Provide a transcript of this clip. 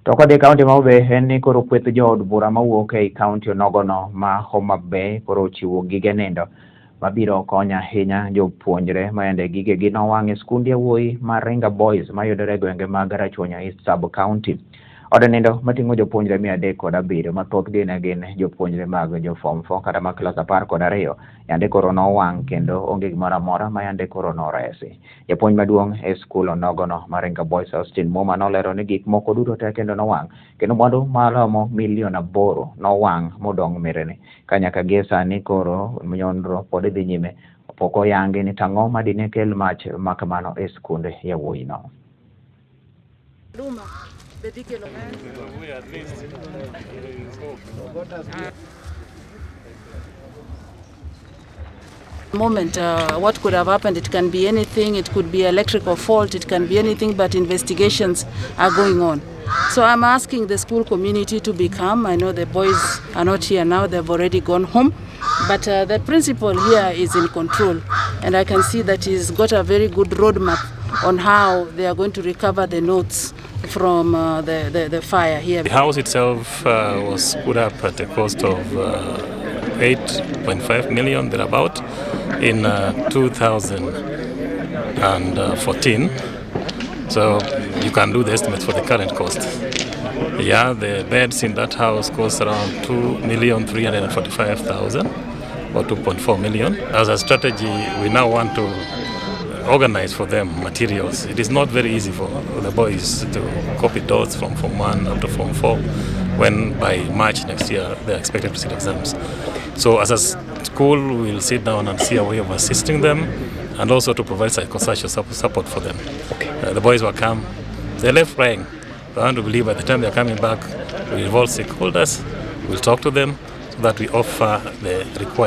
To kodhi e kaunti ma Homa Bay en ni koro kweth jood bura mawuok ei kaunti onogono ma Homa Bay koro ochiwo gige nindo mabiro konyo ahinya jopuonjre mayande gigegi nowang' e skund yawuoyi mar Ringa Boys mayudore e gwenge mag Rachuonyo East Sub County. Od nindo mating'o jopuonjre 307 ma thothgi ne gin jopuonjre mag jo form 4 kata mag klas 12 yande koro nowang' kendo onge gimoro amora ma yande koro noresi. Japuonj maduong' e skul onogono mar Ringa Boys Austin Muma nolero ni gik moko duto te kendo nowang' kendo mwandu maromo milion 8 nowang' modong' mirni. Ka nyaka gie sani koro nonro pod dhi nyime pok oyangi ni tang'o madine kel mach makamano e skund yawuoyino. Moment, what could have happened? It can be anything. It could be electrical fault. It can be anything, but investigations are going on. So I'm asking the school community to be calm. I know the boys are not here now. They've already gone home. But the principal here is in control. And I can see that he's got a very good roadmap on how they are going to recover the notes from the fire here. The house itself was put up at a cost of 8.5 million thereabout in 2014. So you can do the estimates for the current cost. Yeah, the beds in that house cost around 2,345,000 or 2.4 million. As a strategy, we now want to organize for them materials. It is not very easy for the boys to copy dots from Form 1 up to Form 4 when by March next year they are expected to sit exams. So as a school, we'll sit down and see a way of assisting them and also to provide psychosocial support for them. The boys will come, they left crying. I want to believe by the time they are coming back, we involve stakeholders, we'll talk to them so that we offer the required